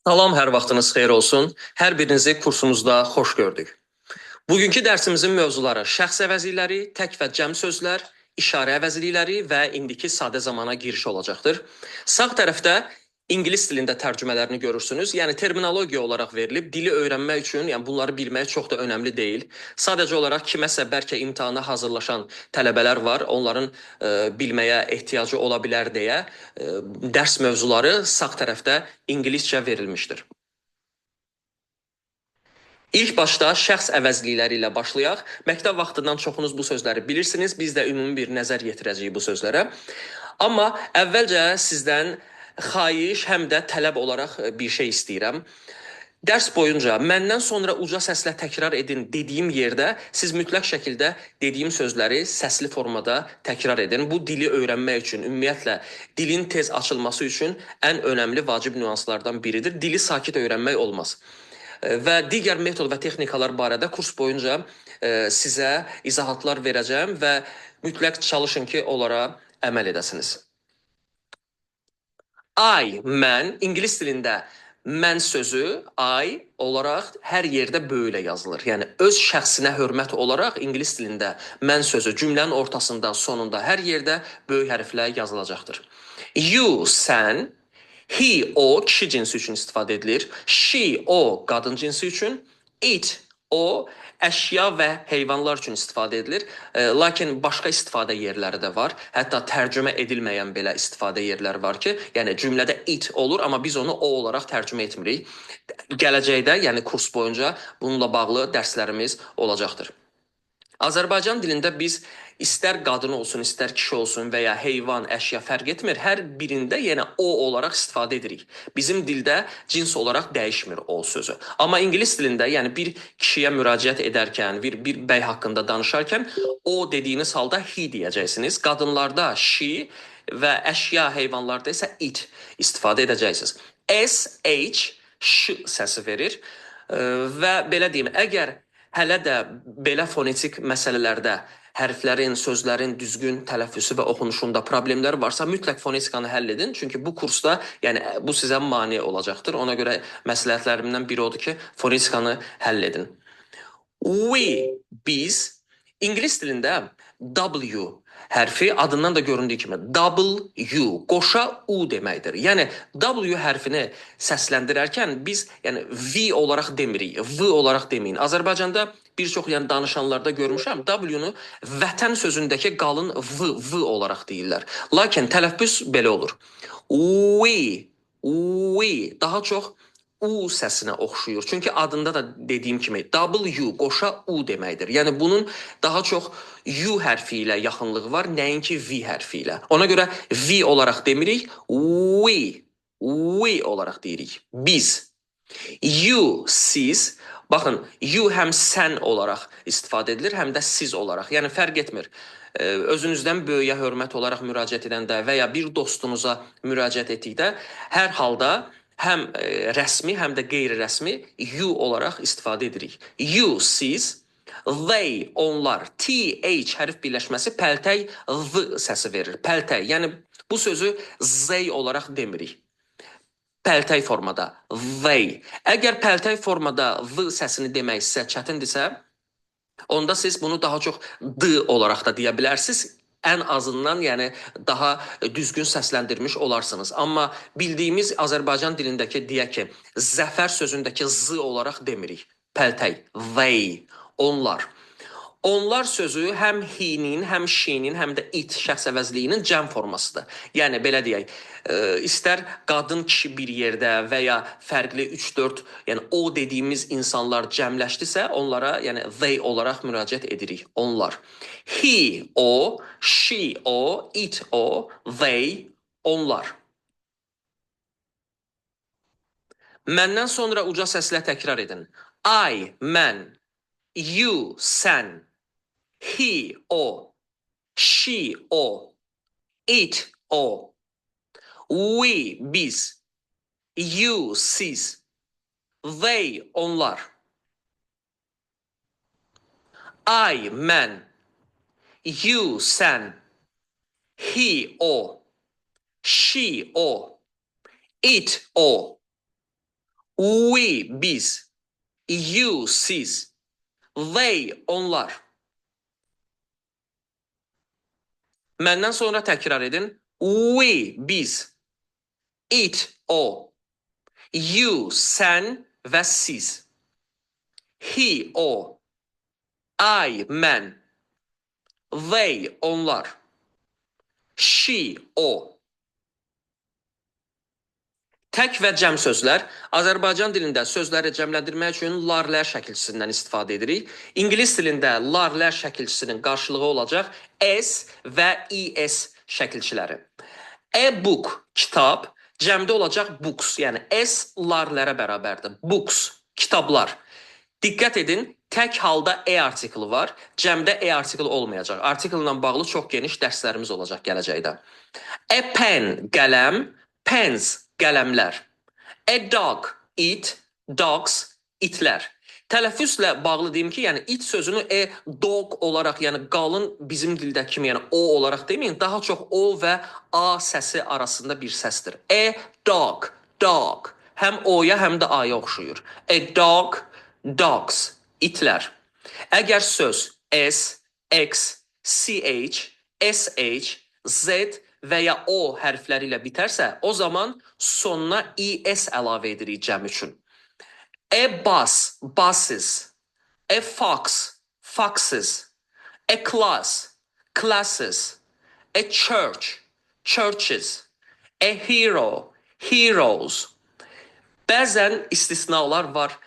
Salam, hər vaxtınız xeyir olsun. Hər birinizi kursumuzda xoş gördük. Bugünkü dərsimizin mövzuları şəxs əvəzlikləri, tək və cəm sözlər, işarə əvəzlikləri və indiki sadə zamana giriş olacaqdır. Sağ tərəfdə ingilis dilində tərcümələrini görürsünüz. Yəni terminologiya olaraq verilib. Dili öyrənmək üçün, yəni bunları bilmək çox da önəmli deyil. Sadəcə olaraq kiməsə bəlkə imtahana hazırlaşan tələbələr var, onların bilməyə ehtiyacı ola bilər deyə dərs mövzuları sağ tərəfdə ingiliscə verilmişdir. İlk başda şəxs əvəzlikləri ilə başlayaq. Məktəb vaxtından çoxunuz bu sözləri bilirsiniz. Biz də ümumi bir nəzər yetirəcəyik bu sözlərə. Amma əvvəlcə sizdən xahiş, həm də tələb olaraq bir şey istəyirəm. Dərs boyunca məndən sonra uca səslə təkrar edin dediyim yerdə siz mütləq şəkildə dediyim sözləri səsli formada təkrar edin. Bu dili öyrənmək üçün, ümumiyyətlə dilin tez açılması üçün ən önəmli vacib nüanslardan biridir. Dili sakit öyrənmək olmaz. Və digər metod və texnikalar barədə kurs boyunca sizə izahatlar verəcəm və mütləq çalışın ki, onlara əməl edəsiniz. I, mən, ingilis dilində mən sözü I olaraq hər yerdə böylə yazılır. Yəni öz şəxsinə hörmət olaraq ingilis dilində mən sözü cümlənin ortasında, sonunda hər yerdə böyük hərflə yazılacaqdır. You, sən, he, o kişi cinsi üçün istifadə edilir. She, o qadın cinsi üçün, it, o əşya və heyvanlar üçün istifadə edilir. Lakin başqa istifadə yerləri də var. Hətta tərcümə edilməyən belə istifadə yerləri var ki, yəni cümlədə it olur, amma biz onu o olaraq tərcümə etmirik. Gələcəkdə, yəni kurs boyunca bununla bağlı dərslərimiz olacaqdır. Azərbaycan dilində biz istər qadın olsun, istər kişi olsun və ya heyvan, əşya fərq etmir. Hər birində yenə o olaraq istifadə edirik. Bizim dildə cins olaraq dəyişmir o sözü. Amma ingilis dilində, yəni bir kişiyə müraciət edərkən, bir bəy haqqında danışarkən o dediyiniz halda he deyəcəksiniz. Qadınlarda she və əşya, heyvanlarda isə it istifadə edəcəksiniz. S, H, ş səsi verir. Və belə deyim, əgər hələ də belə fonetik məsələlərdə hərflərin, sözlərin düzgün tələffüzü və oxunuşunda problemlər varsa, mütləq fonetikanı həll edin. Çünki bu kursda, yəni bu sizə mane olacaqdır. Ona görə məsləhətlərimdən biri odur ki, fonetikanı həll edin. We, biz, ingilis dilində W hərfi adından da göründüyü kimi W, qoşa U deməkdir. Yəni W hərfini səsləndirərkən biz yəni V olaraq demirik, V olaraq deməyin. Azərbaycanda bir çox yəni danışanlarda görmüşəm, W-nu vətən sözündəki qalın V, V olaraq deyirlər. Lakin tələffüz belə olur. We, we daha çox U səsinə oxşuyur. Çünki adında da dediyim kimi W qoşa U deməkdir. Yəni bunun daha çox U hərfi ilə yaxınlığı var, nəinki V hərfi ilə. Ona görə V olaraq demirik, we, we olaraq deyirik. Biz. You, siz. Baxın, you həm sən olaraq istifadə edilir, həm də siz olaraq. Yəni fərq etmir. Özünüzdən böyüyə hörmət olaraq müraciət edəndə və ya bir dostunuza müraciət etdikdə hər halda həm rəsmi, həm də qeyri-rəsmi you olaraq istifadə edirik. You, siz, they, onlar, TH hərf birləşməsi pəltək V səsi verir. Pəltək, yəni bu sözü Z olaraq demirik. Pəltək formada, they. Əgər pəltək formada V səsini demək sizə çətindirsə, onda siz bunu daha çox D olaraq da deyə bilərsiniz. Ən azından, yəni daha düzgün səsləndirmiş olarsınız. Amma bildiyimiz Azərbaycan dilindəki deyək ki, zəfər sözündəki z olaraq demirik. Pəltək, they, onlar. Onlar sözü həm he-nin, həm she-nin, həm də it şəxs əvəzliyinin cəm formasıdır. Yəni belə deyək, istər qadın kişi bir yerdə və ya fərqli 3-4, yəni o dediyimiz insanlar cəmləşdisə, onlara yəni they olaraq müraciət edirik. Onlar. He, o, she, o, it, o, they, onlar. Məndən sonra uca səslə təkrar edin. I, mən, you, sən, he, o, she, o, it, o, we, biz, you, siz, they, onlar. I, mən, you, sən, he, o, she, o, it, o, We, biz. You, siz. They, onlar. Məndən sonra təkrar edin. We, biz. It, o. You, sən və siz. He, o. I, mən. They, onlar. She, o. Tək və cəm sözlər. Azərbaycan dilində sözləri cəmləndirmək üçün lar-lər şəkilçisindən istifadə edirik. İngilis dilində lar-lər şəkilçisinin qarşılığı olacaq S və ES şəkilçiləri. A book, kitab, cəmdə olacaq books, yəni S lar-lərə bərabərdir. Books, kitablar. Diqqət edin, tək halda E artiklı var, cəmdə E artiklı olmayacaq. Artiklla bağlı çox geniş dərslərimiz olacaq gələcəkdə. A pen, qələm, pens, qələmlər. A dog, it, dogs, itlər. Tələffüzlə bağlı deyim ki, yəni it sözünü e dog olaraq, yəni qalın bizim dildəki kimi, yəni o olaraq deməyin, daha çox o və a səsi arasında bir səsdir. A dog, dog. Həm o-ya, həm də a-ya oxşuyur. A dog, dogs, itlər. Əgər söz S, X, CH, SH, Z və ya O hərfləri ilə bitərsə, o zaman sonuna ES əlavə edirik cəm üçün. A bus, buses. A fox, foxes. A class, classes. A church, churches. A hero, heroes. Bəzən istisnalar var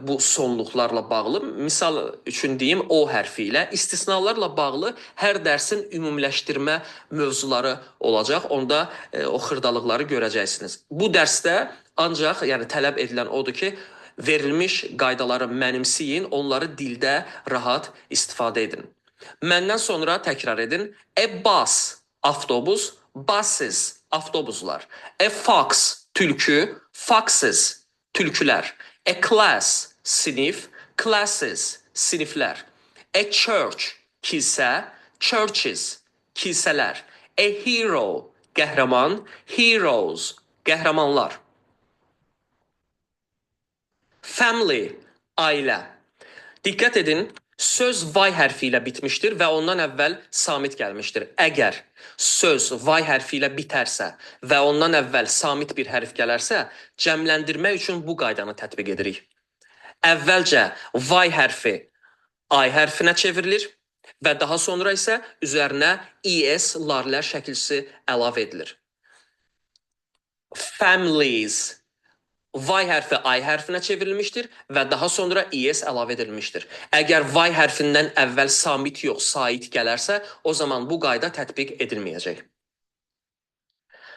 bu sonluqlarla bağlı. Misal üçün deyim O hərfi ilə istisnalarla bağlı hər dərsin ümumiləşdirmə mövzuları olacaq. Onda o xırdalıqları görəcəksiniz. Bu dərsdə ancaq yəni tələb edilən odur ki, verilmiş qaydaları mənimsəyin, onları dildə rahat istifadə edin. Məndən sonra təkrar edin. A bus, avtobus, buses, avtobuslar. A fox, tülkü, foxes, tülkülər. A class, sinif, classes, siniflər. A church, kilsə, churches, kilsələr. A hero, qəhrəman, heroes, qəhrəmanlar. Family, ailə. Diqqət edin, söz Y hərfi ilə bitmişdir və ondan əvvəl samit gəlmişdir. Əgər söz Y hərfi ilə bitərsə və ondan əvvəl samit bir hərf gələrsə, cəmləndirmək üçün bu qaydanı tətbiq edirik. Əvvəlcə Y hərfi I hərfinə çevrilir və daha sonra isə üzərinə ES lar-lər şəkilçisi əlavə edilir. Families. Y hərfi I hərfinə çevrilmişdir və daha sonra ES əlavə edilmişdir. Əgər Y hərfindən əvvəl samit yox, sait gələrsə, o zaman bu qayda tətbiq edilməyəcək.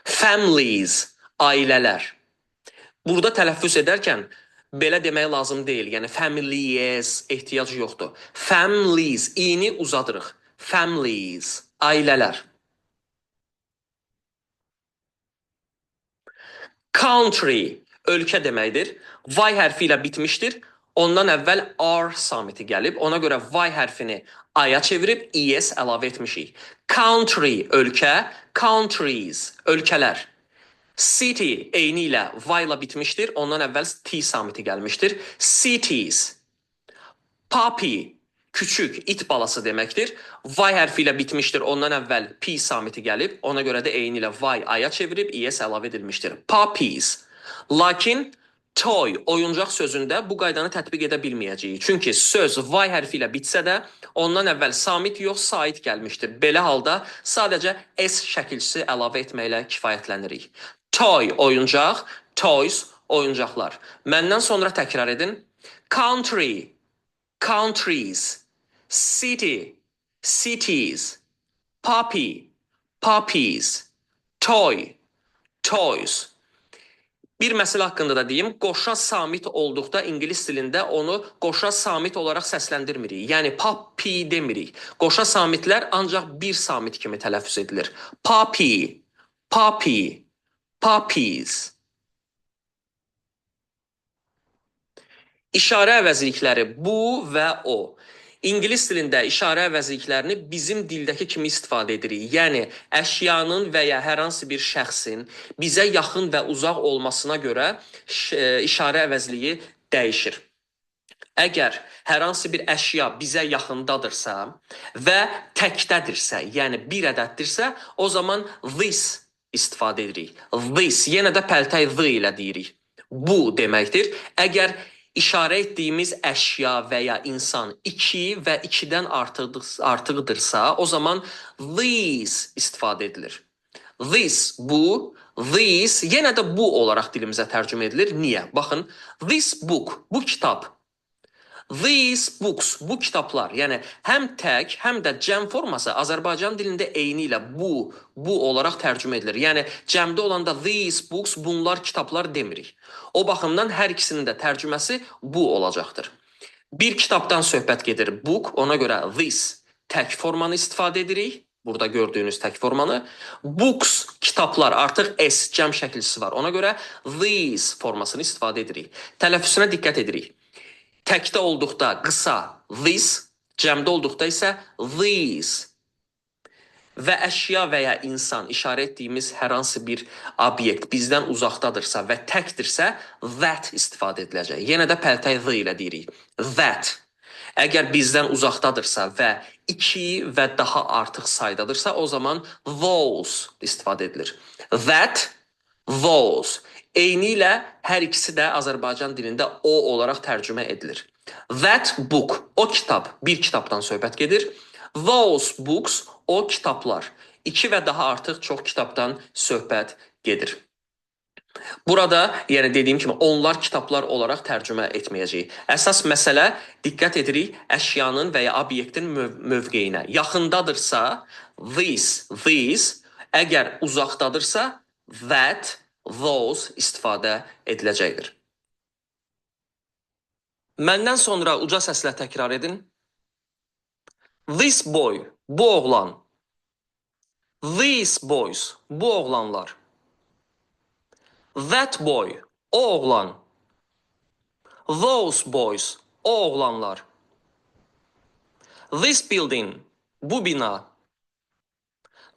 Families, ailələr. Burada tələffüz edərkən belə demək lazım deyil. Yəni families ehtiyac yoxdur. Families, i-ni uzadırıq. Families, ailələr. Country, ölkə deməkdir. Y hərfi ilə bitmişdir. Ondan əvvəl R samiti gəlib. Ona görə Y hərfini I-ya çevirib ES əlavə etmişik. Country, ölkə, countries, ölkələr. City eyni ilə Y ilə bitmişdir. Ondan əvvəl T samiti gəlmişdir. Cities. Puppy, küçük, it balası deməkdir. Y hərfi ilə bitmişdir. Ondan əvvəl P samiti gəlib. Ona görə də eyni ilə Y I-ya çevirib ES əlavə edilmişdir. Puppies. Lakin toy, oyuncaq sözündə bu qaydanı tətbiq edə bilməyəcəyik. Çünki söz Y hərfi ilə bitsə də ondan əvvəl samit yox, sait gəlmişdir. Belə halda sadəcə S şəkilçisi əlavə etməklə kifayətlənirik. Toy, oyuncaq, toys, oyuncaqlar. Məndən sonra təkrar edin. Country, countries, city, cities, puppy, puppies, toy, toys. Bir məsələ haqqında da deyim, qoşa samit olduqda ingilis dilində onu qoşa samit olaraq səsləndirmirik. Yəni puppy demirik. Qoşa samitlər ancaq bir samit kimi tələffüz edilir. Puppy, puppy, puppies. İşarə əvəzlikləri bu və o. İngilis dilində işarə əvəzliklərini bizim dildəki kimi istifadə edirik. Yəni əşyanın və ya hər hansı bir şəxsin bizə yaxın və uzaq olmasına görə işarə əvəzliyi dəyişir. Əgər hər hansı bir əşya bizə yaxındadırsa və təkdədirsə, yəni bir ədəddirsə, o zaman this istifadə edirik. This, yenə də pəltək the ilə deyirik. Bu deməkdir. Əgər işarə etdiyimiz əşya və ya insan 2 və 2-dən artıqdırsa, o zaman these istifadə edilir. This, bu, these, yenə də bu olaraq dilimizə tərcümə edilir. Niyə? Baxın, this book, bu kitab. These books, bu kitablar. Yəni həm tək, həm də cəm forması Azərbaycan dilində eyni ilə bu, bu olaraq tərcümə edilir. Yəni cəmdə olanda these books, bunlar kitablar demirik. O baxımdan hər ikisinin də tərcüməsi bu olacaqdır. Bir kitabdan söhbət gedir, book, ona görə this tək formanı istifadə edirik. Burada gördüyünüz tək formanı. Books, kitablar, artıq s cəm şəkilçisi var. Ona görə these formasını istifadə edirik. Tələffüzünə diqqət edirik. Təkdə olduqda qısa this, cəmdə olduqda isə these. Və əşya və ya insan işarə etdiyimiz hər hansı bir obyekt bizdən uzaqdadırsa və təkdirsə, that istifadə ediləcək. Yenə də pəltək the ilə deyirik. That. Əgər bizdən uzaqdadırsa və 2 və daha artıq saydadırsa, o zaman those istifadə edilir. That, those. Eyni ilə hər ikisi də Azərbaycan dilində o olaraq tərcümə edilir. That book, o kitab, bir kitabdan söhbət gedir. Those books, o kitablar. 2 və daha artıq çox kitabdan söhbət gedir. Burada, yəni dediyim kimi, onlar kitablar olaraq tərcümə etməyəcəyik. Əsas məsələ, diqqət edirik əşyanın və ya obyektin mövqeyinə. Yaxındadırsa, this, these, əgər uzaqdadırsa, that, those istifadə ediləcəkdir. Məndən sonra uca səslə təkrar edin. This boy, bu oğlan. These boys, bu oğlanlar. That boy, o oğlan. Those boys, o oğlanlar. This building, bu bina.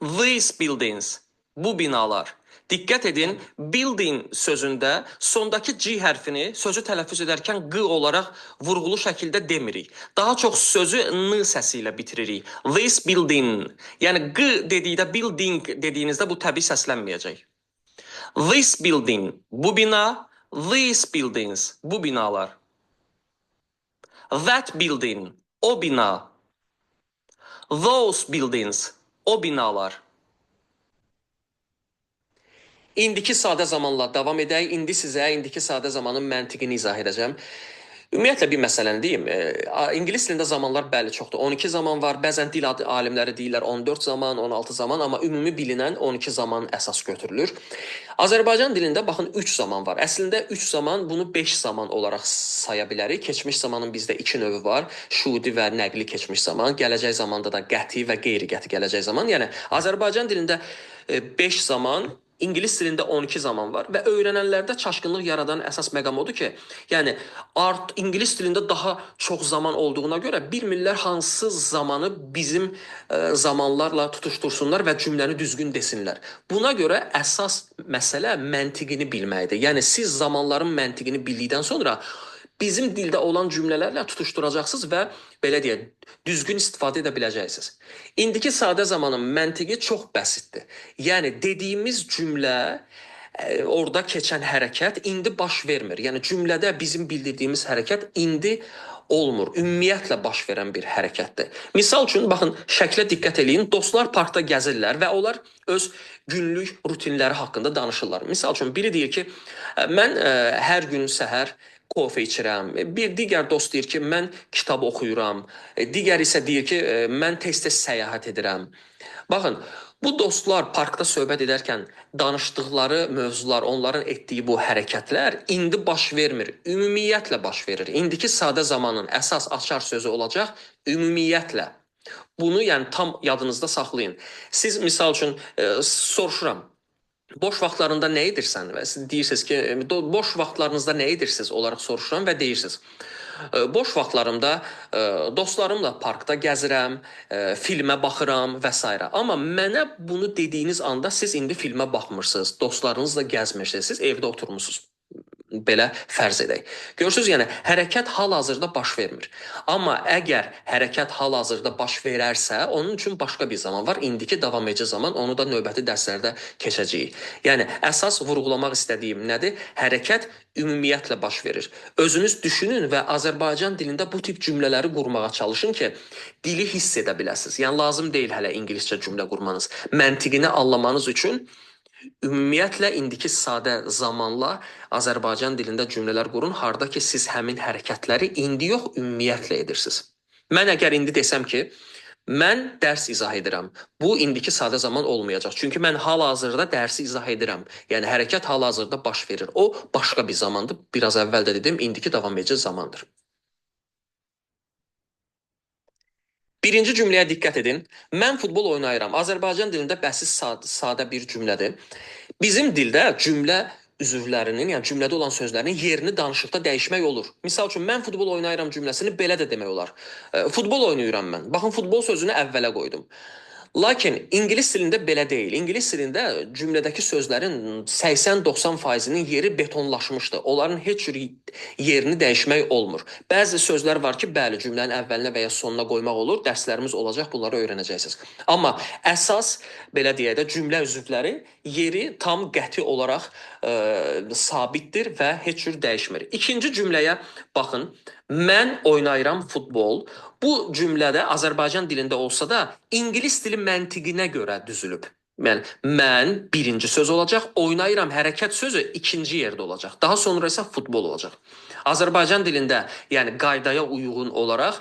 These buildings, bu binalar. Diqqət edin, building sözündə sondakı G hərfini sözü tələffüz edərkən G olaraq vurğulu şəkildə demirik. Daha çox sözü N səsi ilə bitiririk. This building. Yəni G dedikdə, building dediyinizdə bu təbii səslənməyəcək. This building, bu bina. These buildings, bu binalar. That building, o bina. Those buildings, o binalar. İndiki sadə zamanla davam edək. İndi sizə indiki sadə zamanın məntiqini izah edəcəm. Ümumiyyətlə bir məsələni deyim. İngilis dilində zamanlar bəli çoxdur. 12 zaman var. Bəzən dil alimləri deyirlər 14 zaman, 16 zaman, amma ümumi bilinən 12 zaman əsas götürülür. Azərbaycan dilində baxın 3 zaman var. Əslində 3 zaman, bunu 5 zaman olaraq saya bilərik. Keçmiş zamanın bizdə 2 növü var. Şuudi və nəqli keçmiş zaman. Gələcək zamanda da qəti və qeyri-qəti gələcək zaman. Yəni Azərbaycan dilində 5 zaman, İngilis dilində 12 zaman var və öyrənənlərdə çaşqınlıq yaradan əsas məqam odur ki, yəni ingilis dilində daha çox zaman olduğuna görə bilmirlər hansı zamanı bizim zamanlarla tutuştursunlar və cümləni düzgün desinlər. Buna görə əsas məsələ məntiqini bilməkdir. Yəni siz zamanların məntiqini bildikdən sonra bizim dildə olan cümlələrlə tutuşduracaqsınız və belə deyək, düzgün istifadə edə biləcəksiniz. İndiki sadə zamanın məntiqi çox bəsitdir. Yəni dediyimiz cümlə, orada keçən hərəkət indi baş vermir. Yəni cümlədə bizim bildirdiyimiz hərəkət indi olmur. Ümumiyyətlə baş verən bir hərəkətdir. Misal üçün, baxın, şəklə diqqət eləyin. Dostlar parkda gəzirlər və onlar öz günlük rutinləri haqqında danışırlar. Misal üçün, biri deyir ki, mən hər gün səhər kofe içirəm. Bir digər dost deyir ki, mən kitab oxuyuram. Digər isə deyir ki, mən tez-tez səyahət edirəm. Baxın, bu dostlar parkda söhbət edərkən danışdıqları mövzular, onların etdiyi bu hərəkətlər indi baş vermir. Ümumiyyətlə baş verir. İndiki sadə zamanın əsas açar sözü olacaq ümumiyyətlə. Bunu yəni tam yadınızda saxlayın. Siz misal üçün soruşuram. Boş vaxtlarında nə edirsən? Və siz deyirsiniz ki, boş vaxtlarınızda nə edirsiniz olaraq soruşuram və deyirsiniz. Boş vaxtlarımda dostlarımla parkda gəzirəm, filmə baxıram və s. Amma mənə bunu dediyiniz anda siz indi filmə baxmırsınız, dostlarınızla gəzmirsiniz, siz evdə oturmusunuz. Belə fərz edək. Görürsünüz, yəni hərəkət hal-hazırda baş vermir. Amma əgər hərəkət hal-hazırda baş verərsə, onun üçün başqa bir zaman var. İndiki davam edici zaman, onu da növbəti dərslərdə keçəcəyik. Yəni əsas vurğulamaq istədiyim nədir? Hərəkət ümumiyyətlə baş verir. Özünüz düşünün və Azərbaycan dilində bu tip cümlələri qurmağa çalışın ki, dili hiss edə biləsiniz. Yəni lazım deyil hələ ingiliscə cümlə qurmanız. Məntiqini anlamanız üçün ümumiyyətlə indiki sadə zamanla Azərbaycan dilində cümlələr qurun, harda ki siz həmin hərəkətləri indi yox, ümumiyyətlə edirsiniz. Mən əgər indi desəm ki, mən dərs izah edirəm, bu indiki sadə zaman olmayacaq. Çünki mən hal-hazırda dərsi izah edirəm. Yəni hərəkət hal-hazırda baş verir. O başqa bir zamandır. Biraz əvvəl də dedim, indiki davam edici zamandır. Birinci cümləyə diqqət edin. Mən futbol oynayıram. Azərbaycan dilində bəsit sadə bir cümlədir. Bizim dildə cümlə üzvlərinin, yəni cümlədə olan sözlərin yerini danışıqda dəyişmək olur. Misal üçün, mən futbol oynayıram cümləsini belə də demək olar. Futbol oynayıram mən. Baxın, futbol sözünü əvvələ qoydum. Lakin ingilis dilində belə deyil. İngilis dilində cümlədəki sözlərin 80-90%-inin yeri betonlaşmışdı. Onların heç cür yerini dəyişmək olmur. Bəzi sözlər var ki, bəli, cümlənin əvvəlinə və ya sonuna qoymaq olur. Dərslərimiz olacaq, bunları öyrənəcəksiniz. Amma əsas, belə deyək də, cümlə üzvləri yeri tam qəti olaraq sabitdir və heç cür dəyişmir. İkinci cümləyə baxın. Mən oynayıram futbol. Bu cümlədə Azərbaycan dilində olsa da ingilis dili məntiqinə görə düzülüb. Yəni, mən birinci söz olacaq, oynayıram hərəkət sözü ikinci yerdə olacaq. Daha sonra isə futbol olacaq. Azərbaycan dilində, yəni qaydaya uyğun olaraq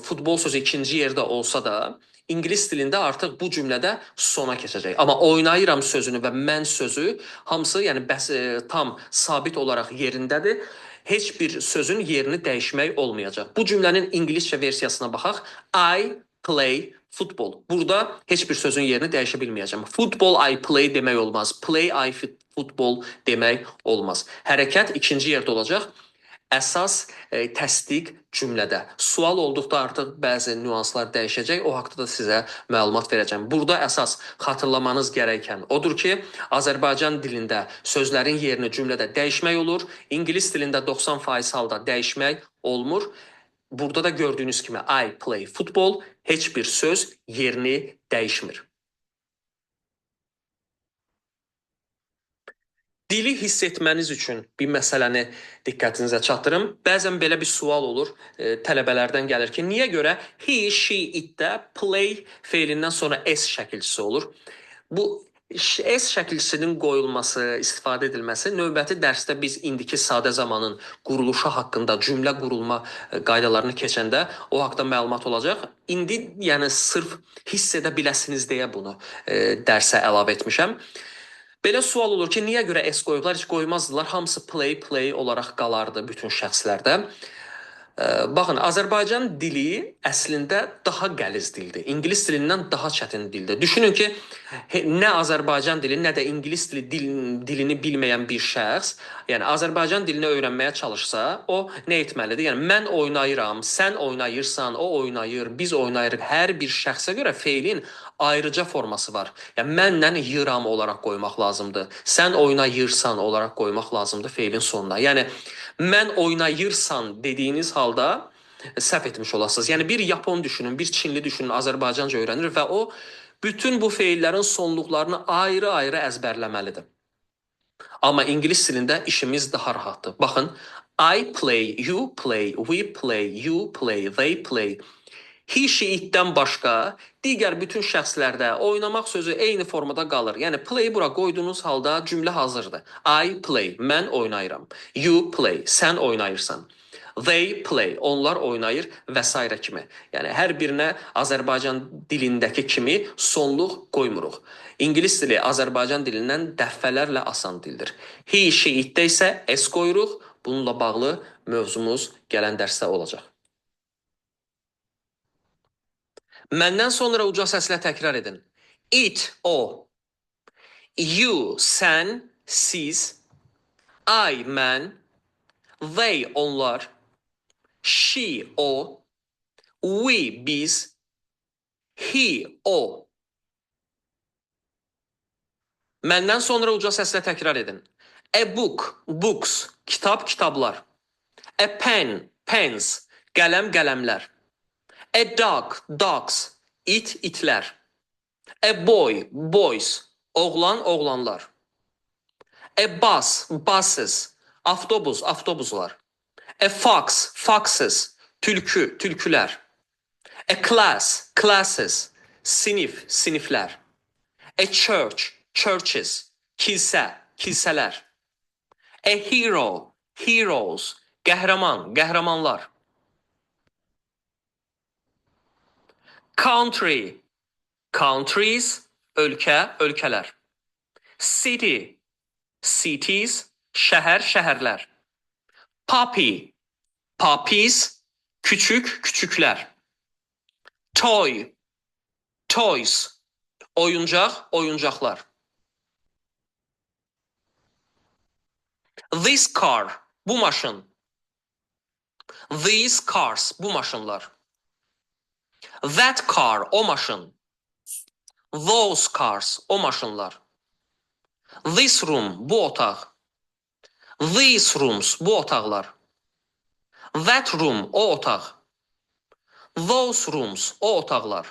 futbol sözü ikinci yerdə olsa da, İngilis dilində artıq bu cümlədə sona keçəcək. Amma oynayıram sözünü və mən sözü hamısı, yəni bəs, tam sabit olaraq yerindədir. Heç bir sözün yerini dəyişmək olmayacaq. Bu cümlənin ingiliscə versiyasına baxaq. I play football. Burada heç bir sözün yerini dəyişə bilməyəcəm. Football I play demək olmaz. Play I football demək olmaz. Hərəkət ikinci yerdə olacaq. Əsas təsdiq cümlədə. Sual olduqda artıq bəzi nüanslar dəyişəcək. O haqda da sizə məlumat verəcəm. Burada əsas xatırlamanız gərəkən odur ki, Azərbaycan dilində sözlərin yerini cümlədə dəyişmək olur. İngilis dilində 90% halda dəyişmək olmur. Burada da gördüyünüz kimi I play football, heç bir söz yerini dəyişmir. Dili hiss etməniz üçün bir məsələni diqqətinizə çatdırım. Bəzən belə bir sual olur, tələbələrdən gəlir ki, niyə görə he, she, it-də play feilindən sonra s şəkilçisi olur? Bu s şəkilçisinin qoyulması, istifadə edilməsi növbəti dərsdə biz indiki sadə zamanın quruluşu haqqında cümlə qurulma qaydalarını keçəndə o haqda məlumat olacaq. İndi yəni sırf hiss edə biləsiniz deyə bunu dərsə əlavə etmişəm. Belə sual olur ki, niyə görə S qoyublar? Heç qoymazdılar. Hamısı play, play olaraq qalardı bütün şəxslərdə. Baxın, Azərbaycan dili əslində daha qəliz dildir. İngilis dilindən daha çətin dildir. Düşünün ki, nə Azərbaycan dili, nə də ingilis dili dilini bilməyən bir şəxs, yəni Azərbaycan dilini öyrənməyə çalışsa, o nə etməlidir? Yəni mən oynayıram, sən oynayırsan, o oynayır, biz oynayırıq. Hər bir şəxsə görə feilin ayrıca forması var. Yəni mənlə yıram olaraq qoymaq lazımdır. Sən oynayırsan olaraq qoymaq lazımdır feilin sonuna. Yəni mən oynayırsan dediyiniz halda səhv etmiş olasınız. Yəni bir Yapon düşünün, bir Çinli düşünün, Azərbaycanca öyrənir və o bütün bu feillərin sonluqlarını ayrı-ayrı əzbərləməlidir. Amma ingilis dilində işimiz daha rahatdır. Baxın, I play, you play, we play, you play, they play. He, she, it-dən başqa digər bütün şəxslərdə oynamaq sözü eyni formada qalır. Yəni play bura qoyduğunuz halda cümlə hazırdır. I play, mən oynayıram. You play, sən oynayırsan. They play, onlar oynayır və s. kimi. Yəni hər birinə Azərbaycan dilindəki kimi sonluq qoymuruq. İngilis dili Azərbaycan dilindən dəfələrlə asan dildir. He, she, it-də isə s qoyuruq. Bununla bağlı mövzumuz gələn dərsdə olacaq. Məndən sonra uca səslə təkrar edin. It, o. You, sən, siz. I, mən. They, onlar. She, o. We, biz. He, o. Məndən sonra uca səslə təkrar edin. A book, books, kitab, kitablar. A pen, pens, qələm, qələmlər. A dog, dogs, it, itlər. A boy, boys, oğlan, oğlanlar. A bus, buses, avtobus, avtobuslar. A fox, foxes, tülkü, tülkülər. A class, classes, sinif, siniflər. A church, churches, kilsə, kilsələr. A hero, heroes, qəhrəman, qəhrəmanlar. Country, countries, ölkə, ölkələr. City, cities, şəhər, şəhərlər. Puppy, puppies, küçük, küçüklər. Toy, toys, oyuncaq, oyuncaqlar. This car, bu maşın. These cars, bu maşınlar. That car, o maşın. Those cars, o maşınlar. This room, bu otaq. These rooms, bu otaqlar. That room, o otaq. Those rooms, o otaqlar.